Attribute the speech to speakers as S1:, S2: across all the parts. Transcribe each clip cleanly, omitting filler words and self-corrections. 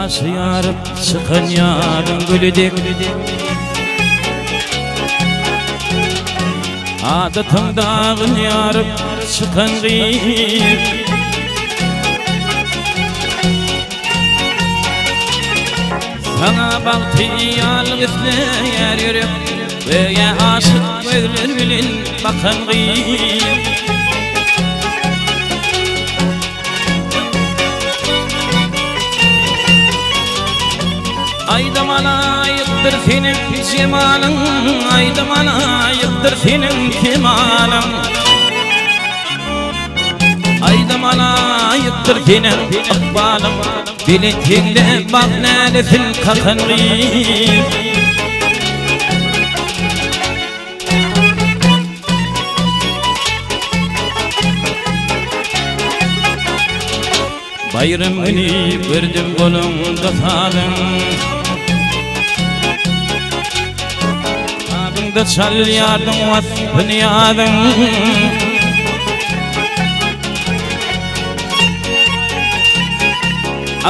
S1: Gaşy ýaryp çykan ýaryň güli dek. Adatyň dagyn ýaryp çykan gyz. Saňa bagty ýalyk isleýär ýürek, Göýä aşyk gözler bilen bakan gyz. Aýdyma laýykdyr seniň jemalyň, Aýdyma laýykdyr seniň kemalyň. Aýdyma laýykdyr seniň ykbalyň, Belent heňle bagt nälesin kakan gyz. Baýram güni gördüm goluňda sazyň, Sazyňda çalýardyň waspyny ýazyň.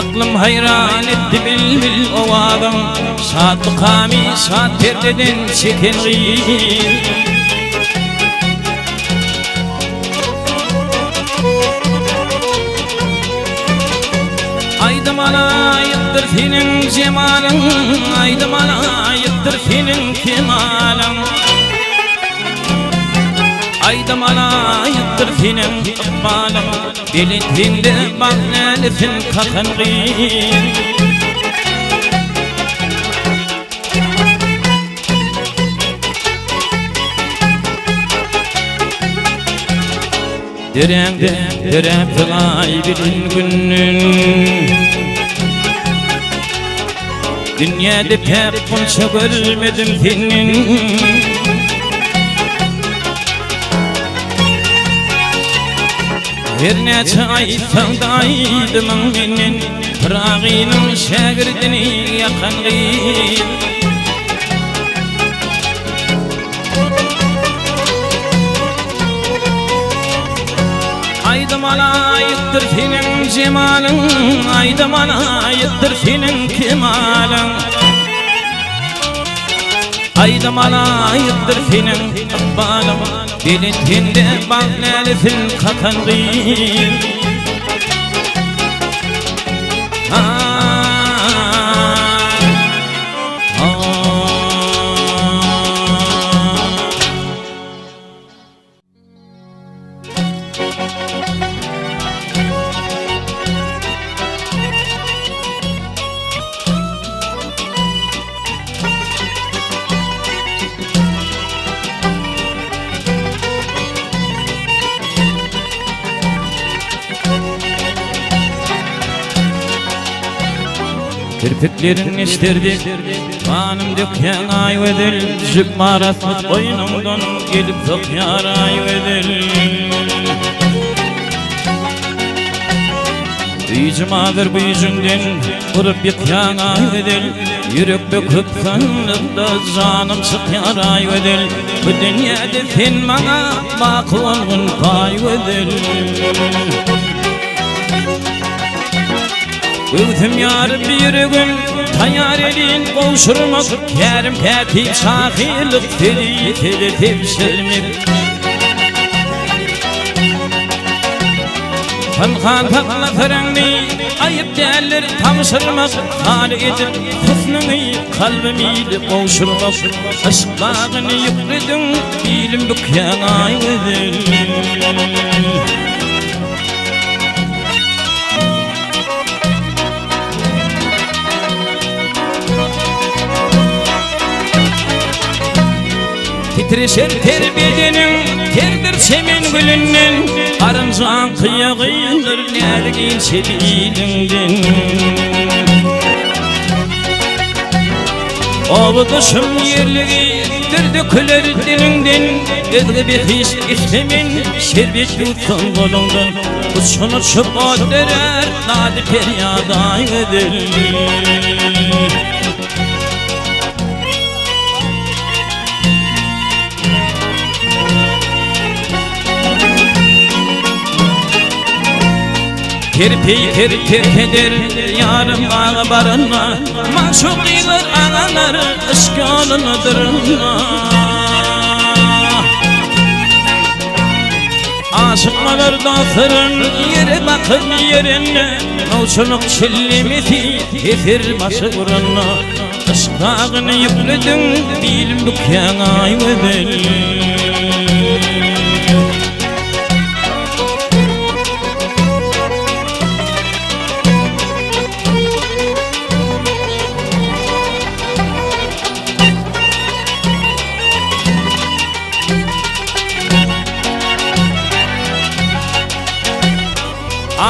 S1: Aklym haýran etdi bilbil owazyň, Şatlykamy şat perdeden çeken gyz. Aýdyma laýykdyr seniň jemalyň, Aýdyma laýykdyr seniň kemalyň. Aýdyma laýykdyr seniň ykbalyň, Belent heňde bagt nälesin kakan gyz. Deräňde döräp aý bilen günüň, Dünýäde päk gunça görmedim seniň. Her näçe aýtsaň-da aýdymyň menden, Pyragynyň şägirdini ýakan gyz. Aýdyma laýykdyr seniň jemalyň, Aýdyma laýykdyr seniň kemalyň. Aýdyma laýykdyr seniň ykbalyň, Belent hende bagt nälesin kakan gyz. Kirpiklerin eşderdi, Ganym dökýäň aý gözel, Jübbar aslyp goýnuňdan gelip sokýar aý gözel. Güýjüm azdyr güýjüňden urup ýykýaň aý gözel, Ýürekde köp sandykda janym çykýar aý gözel, Bu dünýäde sen maňa baky bolgun paý gözel. Göwsüm ýaryp ýüregim taýar elin gowşurmak, Kärim kätip şahyrlyk seni sele tebşirmek. Pynhan sakla syryňny aýyp däldir tabşyrmak, Haly edip husnuňy kalbym ile gowşurmak. Yşk bagyny ýüklediň bilim bükýäň aý gözel. Titreşer ter bedeniň, terdir çemen gülünden, Garynjaň kyýagyndyr näzik inçe biliňden. Obadaşym ýerligi dür döküler diliňden, Özge behişt islemen, şerbet ýutsam goluňdan. Uçgun uçup ot dörär, dady perýat aý gözel. Ter peýker terk eder ýarym baga baranda, Magşuk gyzlar agalar yşk ýolundadyr. Aşykmalar dostlaryn ýere bakyp ýerinde, Nowçulyk çillemesi heser başy uranda, Yşk dagyny ýüklediň, bilim bükýäň aý gözel.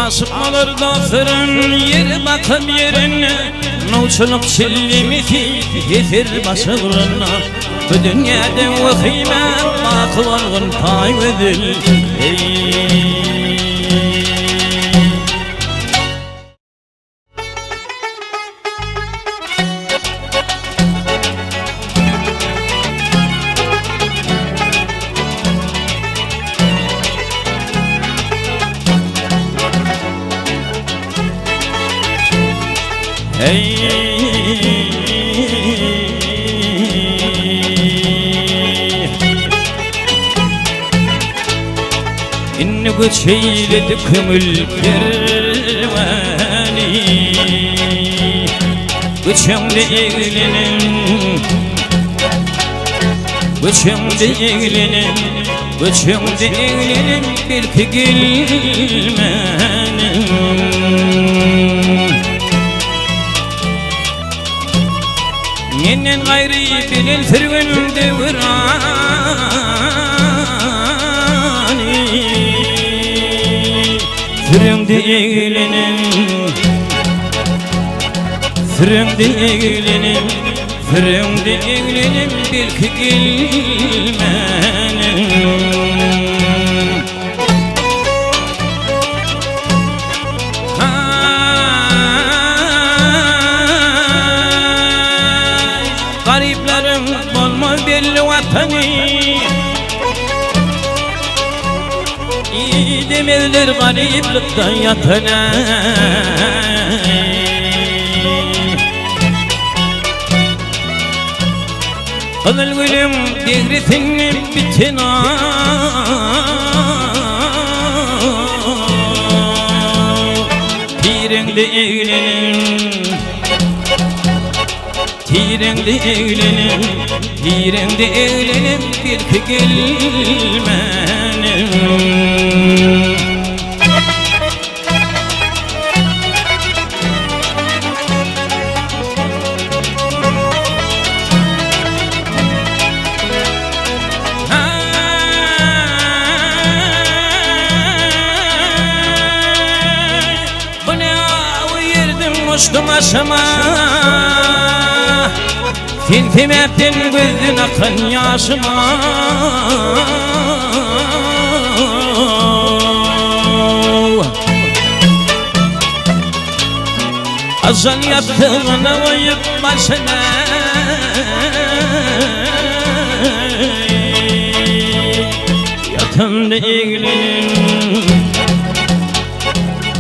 S1: Aşykmalar dostlarym ýere bakan ýerinde Nowçulyk çillemesi heser başa uranda Bu dünýäde wehime baky bolgun paý gözel Eý. Hey. Indi göç eýledi köňül kerweni Göçeňde eglenen Göçeňde eglenen Göçeňde eglenen belki gelmenem Menden gaýry bilen sürgün döwrany Sürüňde eglenen Sürüňde eglenen Sürüňde eglenen belki gelmenem Garyplaryň bolmaz belli watany Demezler garyplykda ýatany Gyzyl gülüň degrisinde biten Tireňde eglenen Tireňde eglenen Tireňde eglenen belki gelmenem Bu ne ýerden goşdum aşama Sen sebäpden gözden akan ýaşyma Ajal ýassygyna goýup başyny Ýatamda eglenim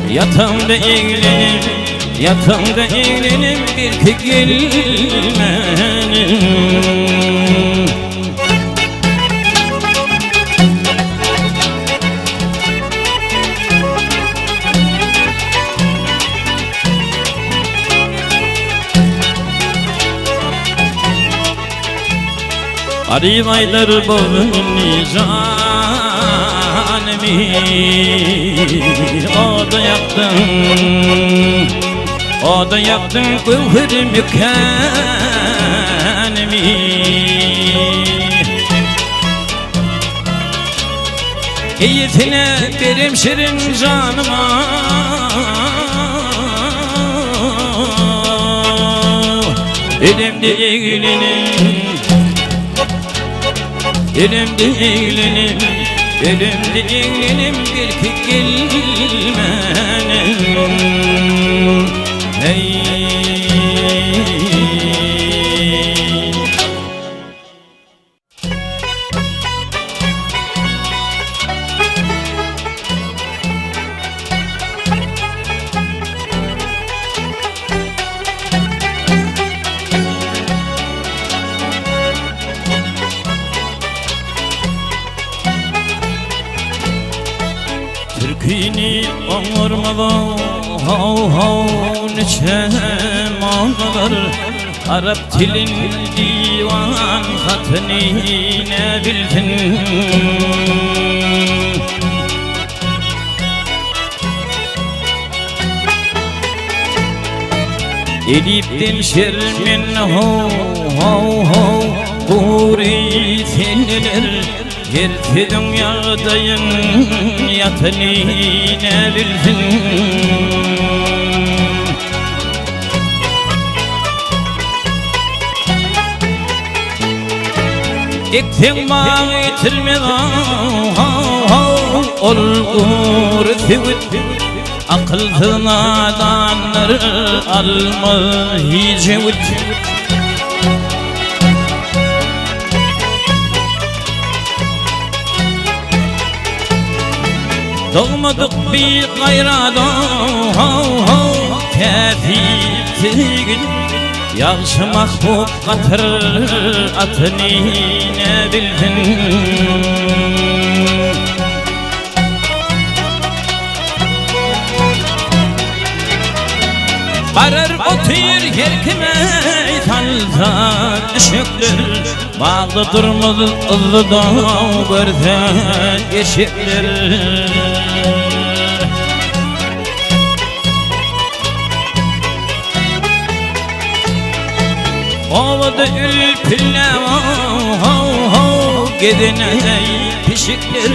S1: Ýatamda eglenim Ýatamda eglenim belki gelmenim Garyp aýdar bogny janymy Oda ýakdyň, oda ýakdyň göwherimi känimi Eýesine berem şirin janyma Elimde eglenim Elimde eglenim Elimde eglenim belki gelmenem Hey. Oňurmaz ho-ho niçe mollalar Arap tilin diwan hatyny ne bilsin. Elipden şermen ho ho ho Gury seneler Her sözüň ýagdaýyn ýatyny ne bilsin. Ekseň bag ýitirmez ho ho Ol gury söwüt Akylsyz nadanlar almaz hiç öwüt. Dogmadyk bir gaýrada ho-ho kätip söýgin Ýagşy mahbup gatyr atyny ne bilsin. Barar otyr her kime salsa düşekler Bagda durmaz yzda görse eşekler. Obada ülpülle ho-ho gezen pişikler.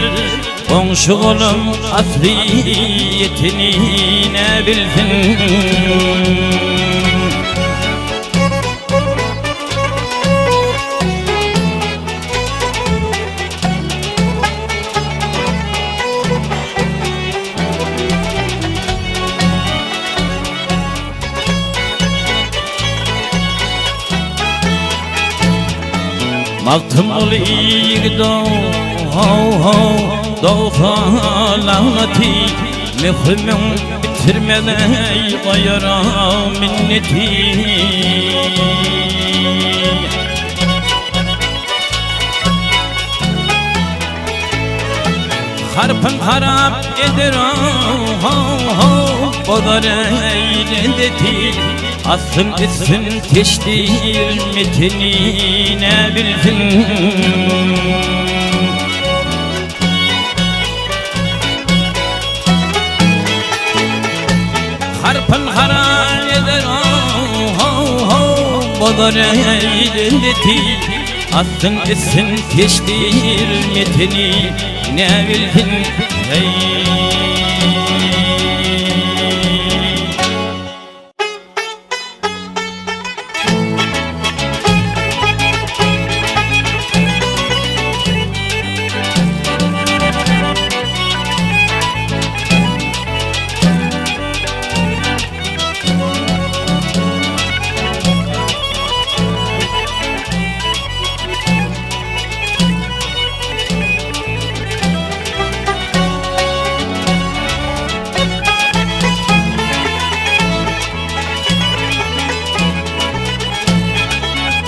S1: Goňşy golam aslyýetini ne bilsin. Magtymguly ýigit-ow, how-how, dogsa lagnaty, Möhümiň bitirmez-eý goýar-a minneti. Harpyn harap eder ho-ho, Bozar eý lezzeti. Astyn üstün teşdir metini ne bilsin. Harpyn harap eder ho-ho, Bozar eý lezzeti. Astyn üstün teşdir metini ne bilsin. Hey.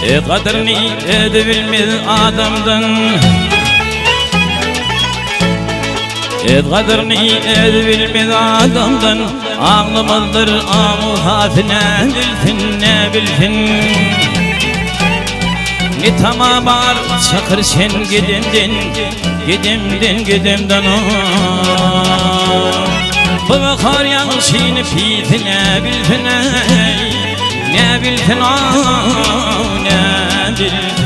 S1: E gadryny edebilmez adamdan E gadryny edebilmez adamdan Aglamazdyr aňu hasy ne bilsin ne bilsin Ne tama bar çakyr sen gidemden Gidemden gidemden Bu bahar ýagşyny pisi ne bilsin eý Ne bilsin ne bilsin.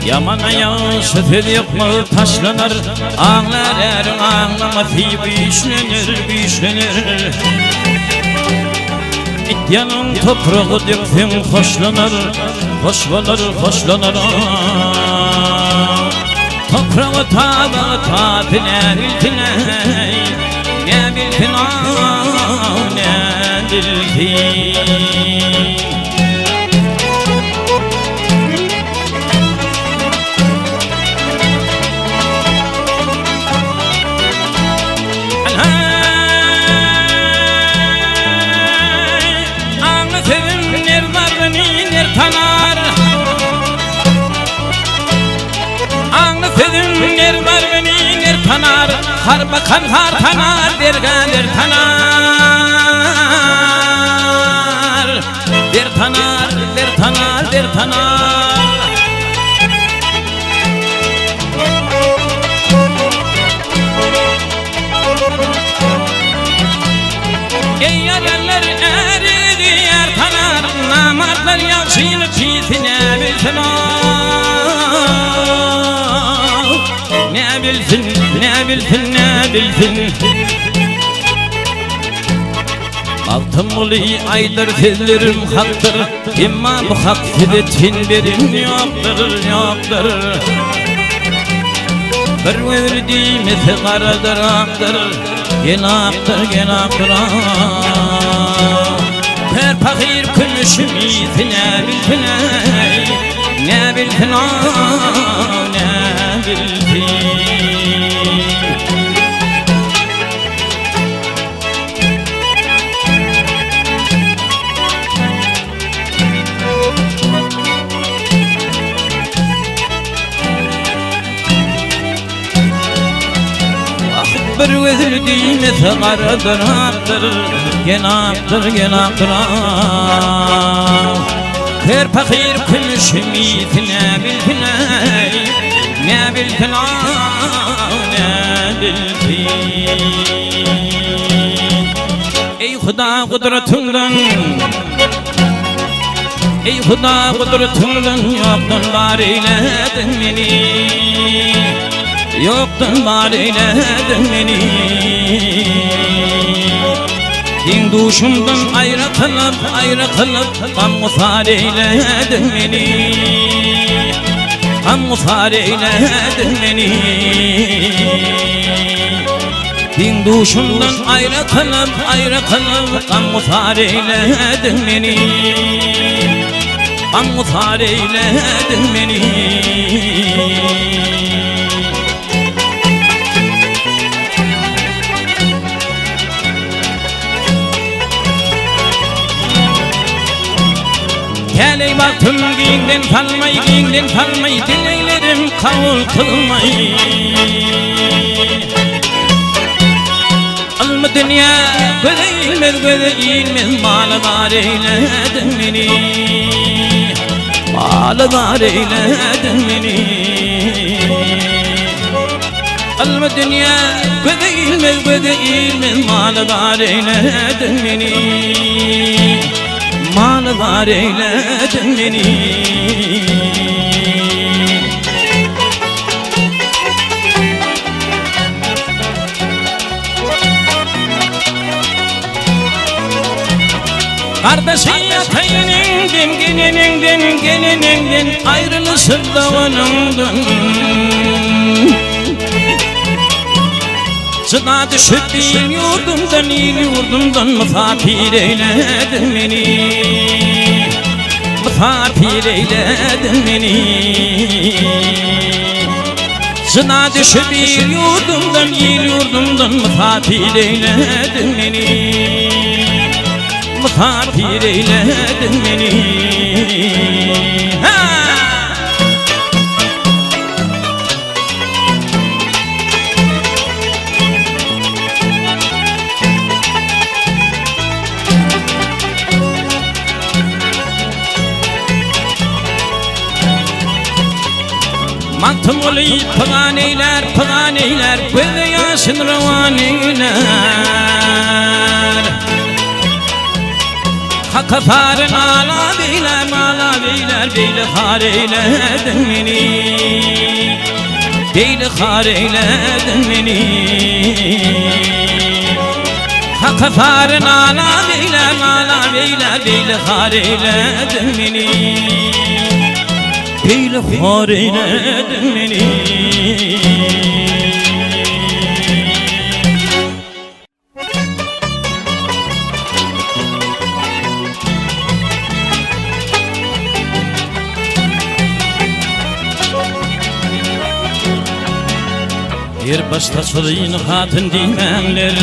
S1: Ýamana ýagşy söz ýokmaz taşlanar, Aglar äriň aglamasy güýçlenir, güýçlenir. It ýanyň topraga dökseň hoşlanar, Hoş bolar, hoşlanar. Topraga tabagy taty ne bilsin eý, Ne bilsin aw, ne bilsin. Aňly sözüm ner zarbyny ner tanar. sözüm ner bar meni ner tanar, Har bakan har tanar, dergä der tanar. Der tanar, der tanar, der tanar. Eý ýaranlar ärigi är tanar, Namartlar ýagşyny pisi näbilsin Näbilsin, näbilsin, näbilsin. Magtymguly aýdar sözlerim hakdyr, Emma bu hak size çen beren ýokdur, ýokdur. Bir gözli diýmese garadyr, akdyr, Gel akdyr, gel akdyr, ah. Her pahyr kümüşüm iyisi näbilsin, eý, Näbilsin, ah, näbilsin. Ah, bir gözli diýmese garadyr akdyr, Gel akdyr, gel akdyr, ah. Her pahyr kümüşüm iyisi näbilsin, eý, Näbilsin, ah, näbilsin. Eý Huda gudratyňdan Eý Huda gudratyňdan ýokdan bar eýlediň meni Ýokdan bar eýlediň meni Deň duşumdan aýra kylyp aýra kylyp Gam gusar eýlediň meni Gam gusar eýlediň meni Deň-duşumdan aýra kylyp, aýra kylyp, Gam-gusar eýlediň meni. Gam-gusar eýlediň meni. Täleý bagtym giňden salmaý, giňden salmaý, Dileglerim kabul kylmaý. Ylmy dünýä göze ilmez, göze ilmez, Mala zar eýlediň meni. Mala zar eýlediň meni. Ylmy dünýä göze ilmez, göze ilmez, Mala zar eýlediň meni. Mala zar eýlediň meni. Gardaşy ata-eneňden, geleniňden, geleniňden, aýrylyşyp doganyňdan. Jyda düşüp il ýurdumdan, il ýurdumdan mysapyr eýlediň meni. Mysapyr eýlediň meni. Jyda düşüp il ýurdumdan, il ýurdumdan mysapyr eýlediň meni. Mysapyr eýlediň meni. Ha! Magtymguly pygan eýlär, pygan eýlär, Göze ýaşyn rowan eýlär. Haka sary nala beýlär, nala beýlär, Beýle har eýlediň meni. Beýle har eýlediň meni. Haka sary nala beýlär, nala beýlär, Beýle har eýlediň meni. Beýle hor eýlediň meni. Bir başda çyzyn hatyn diýmäňler.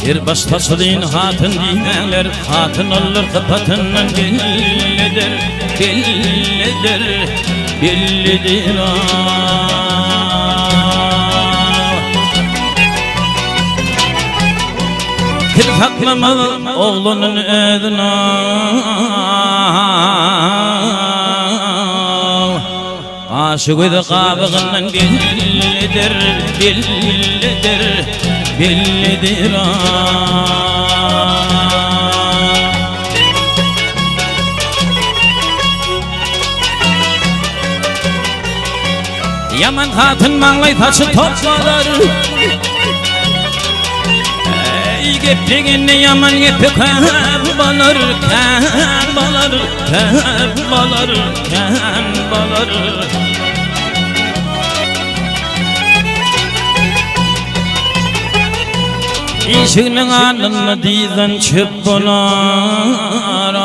S1: Bir baş saçlyn hatyn diýmäňler, Hatyn olur sypatyndan bellidir, bellidir. bellidir. Sir saklamaz oglunyň özüne. Gaşy gözi gabygyndan bellidir, bellidir, bellidir. Ýaman hatyn maňlaý saçy toplalar. Eý geplegende ýaman gepi kän bolar, kän bolar, kän bolar, kän bolar. Işiginiň alnynda dyzdan çöp bolar.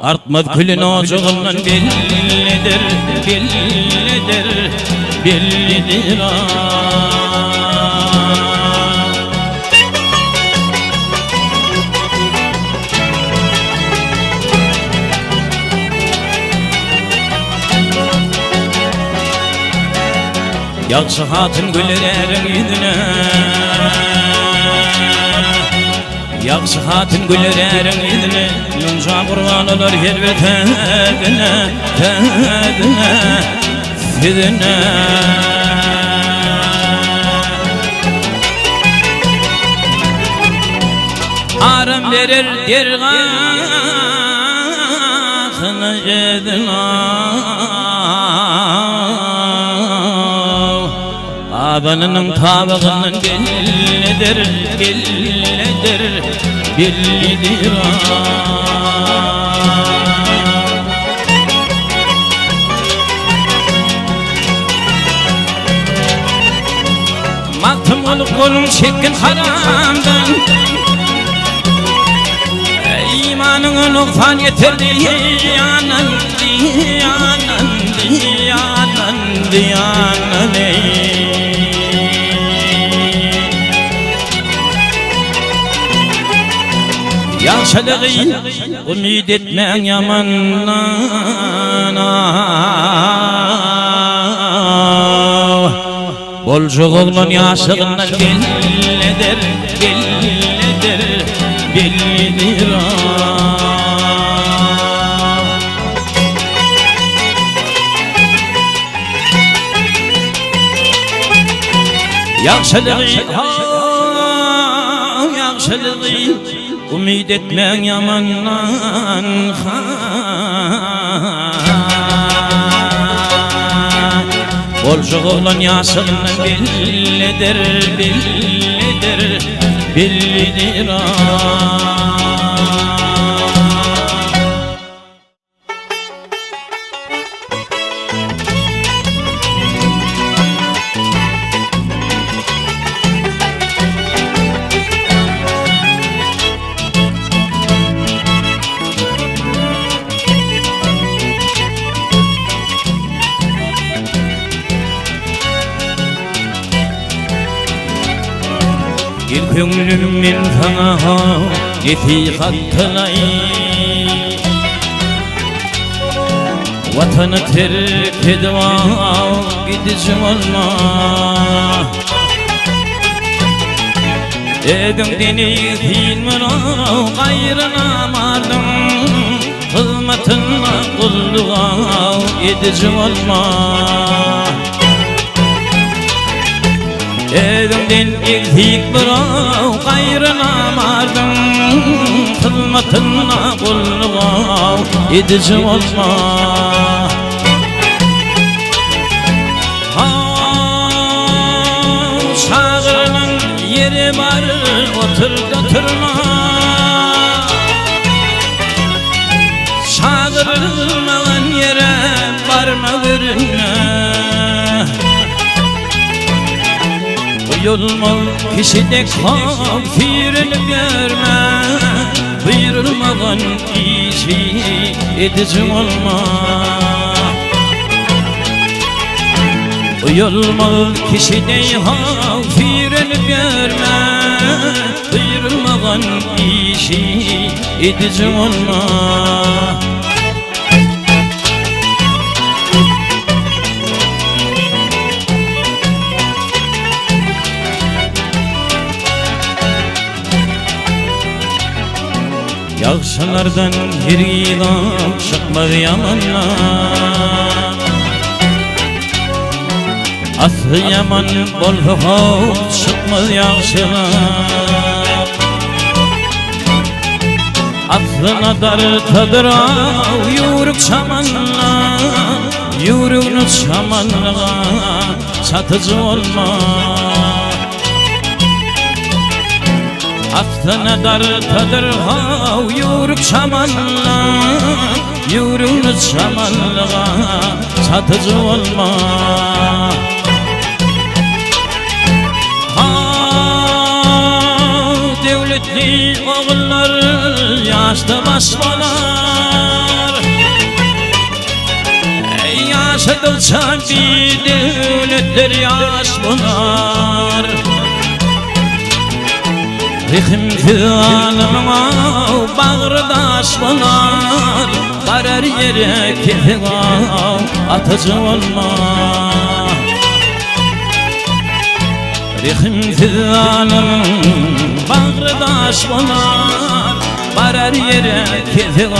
S1: Artmaz külün ojagyndan bellidir, bellidir, bellidir. Ýagşy hatyn güler äriň ýüzüne. Ýagşy hatyn güler äriň ýüzüne. Ýonja gurban olar her bir sözüne, sözüne, sözüne. Aram berer dergahyna özüne. Gazanynyň tabagyndan bellidir, bellidir, bellidir. Magtymguly goluň çekgin haramdan, Imanyňa nogsan ýeter diýýänen, diýýänen, diýýänen, diýýänen eý. Ýagşylygy umyt etmäň ýamandan. Boljak oglan ýaşlygyndan bellidir, bellidir, bellidir. Ýagşylygy, ýagşylygy umyt etmäň ýamandan. Boljak oglan ýaşlygyndan bellidir, bellidir, bellidir. Gel köňlüm men saňa nesihat kylaýyn Watany terk edip gidiji bolma Özüňden egsil bolan gaýry namardyň Hyzmatynda gulluga ediji bolma. Özüňden egsik biraw gaýry namardyň Hyzmatynda gulluga ediji bolma. Çagyrylan ýere bar, otur-da turma. Çagyrylmagan ýere barma görünme. Uýulmaz kişi dek hop süýrenip ýörme. Buýrulmagan işi ediji bolma. Uýalmaz kişi deý haw süýrenip ýörme, Buýrulmagan işi ediji bolma. Ýagşylardan hergizam çykmaz ýamanlar. Asly ýaman bolsa how çykmaz ýagşylar. Aslyna dartadyr aw ýüwrük çamanlar. Ýüwrügini çamanlyga çatyjy bolma. Astyna dartadyr haw ýüwrük çamanlar, Ýüwrügini çamanlyga çatyjy bolma. Haw döwletli ogullar ýaşda baş bolar. Ýaşadykça bidöwletler ýaş bolar. Rehimsiz alymyň bagry daş bolar. Barar ýere kesek atyjy bolma. Rehimsiz alymyň bagry daş bolar. Barar ýere kesek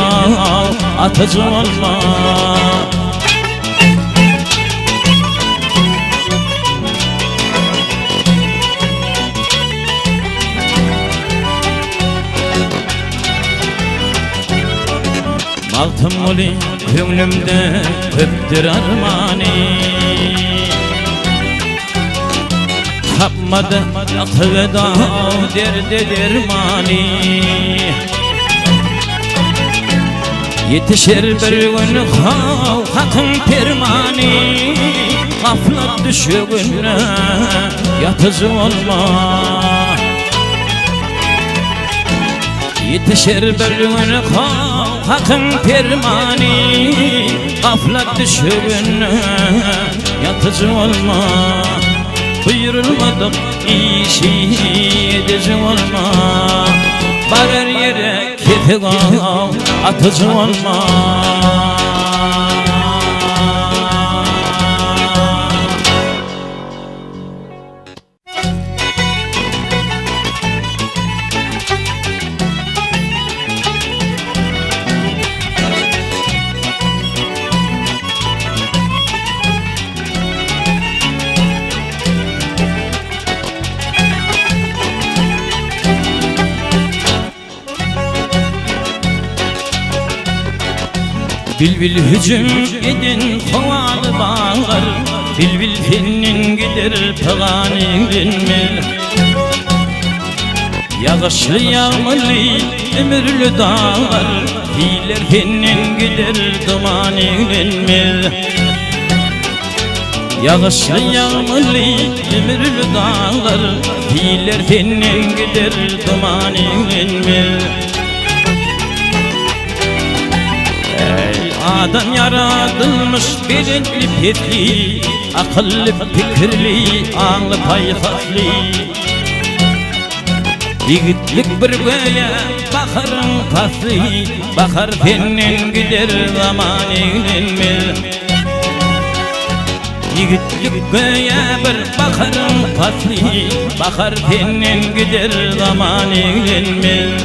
S1: atyjy bolma. Magtymguly köňlümde köpdür armany. Tapmady akybet derde dermany. Ýetişer bir gün haw Hakyň permany, Gaflat düşeginde ýatyjy bolma. Ýetişer bir gün haw Hakyň permany, Gaflat düşeginde ýatyjy bolma. Buýrulmadyk işi ediji bolma. Barar ýere Kesek atyjy bolma. Bilbil hüjüm eden howaly baglar, Bilbil senden gider pygan eglenmez. Ýagyşly ýagmyrly ümürli daglar, Siller senden gider duman eglenmez. Ýagyşly ýagmyrly ümürli daglar, Siller senden gider duman eglenmez. Eý, adam ýaradylmyş belentli pesli, Akylly pikirli, aňly paýhasly. Ýigitlik bir göýä baharyň pasly, Bahar senden gider zaman eglenmez. Ýigitlik göýä bir baharyň pasly, Bahar senden gider zaman eglenmez.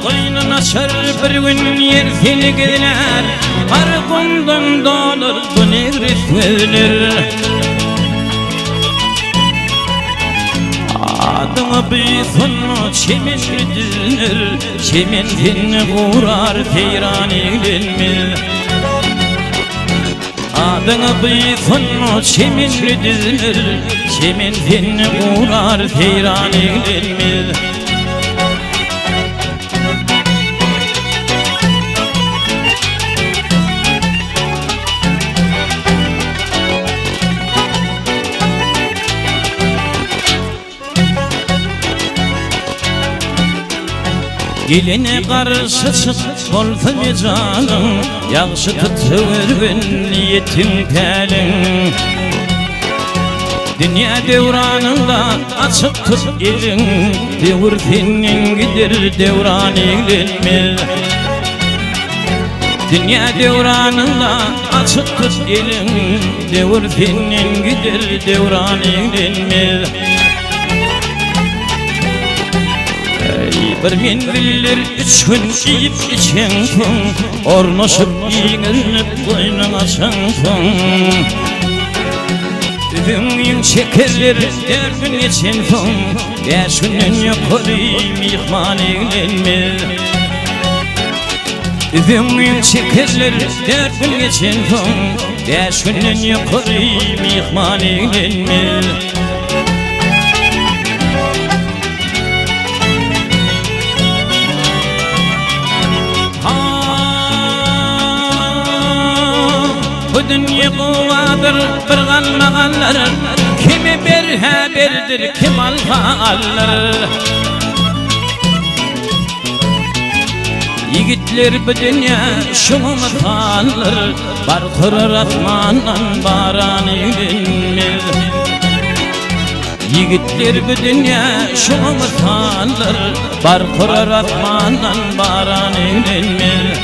S1: Goýnun açar bir gün ýer seni gizlär, Gar gumdan dolar bu negris gözler. Adyňa buýsanma çemenli düzler, Çemen seni gurar seýran eglenmez. Adyňa buýsanma çemenli düzler, Çemen seni gurar seýran eglenmez. Gelene garşy çyk bolsa mejalyň, Ýagşy tut höwürgin niýetiň päliň. Dünýä döwranynda açyk tut eliň, Döwür senden gider döwran eglenmez. Dünýä döwranynda açyk tut eliň, Döwür senden gider döwran eglenmez. Eý, bir menziller üç gün iýip içensoň, Ornaşyp giňelip goýnuň açansoň. Üzüňiň şekerler dört gün geçensoň, Bäş günden ýokary myhman eglenmez. Üzüňiň şekerler dört gün geçensoň, Bäş günden ýokary myhman eglenmez. Bu dünýe gowadyr bir galmagallar, Kime ber-hä berdir, kim alsa aldyr. Ýigitler bu dünýe şuňa mysaldyr, Barkyrar asmandan baran eglenmez. Ýigitler bu dünýe şuňa mysaldyr, Barkyrar asmandan baran eglenmez.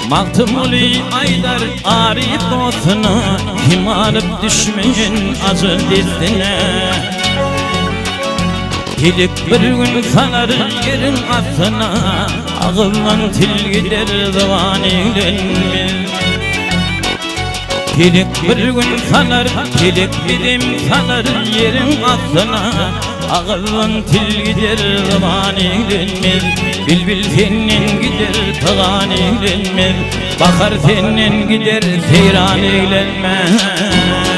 S1: Magtymguly aýdar aryf dostuna, Kim alyp düşmeýin ajal destine. Pelek bir gün salar ýeriň astyna, Agyzdan til gider zyban eglenmez. Pelek bir gün salar, pelek bizem salar ýeriň astyna, Agyzdan til gider, zyban eglenmez, Bilbil senden gider, pygan eglenmez, Bahar senden gider, seýran eglenmez.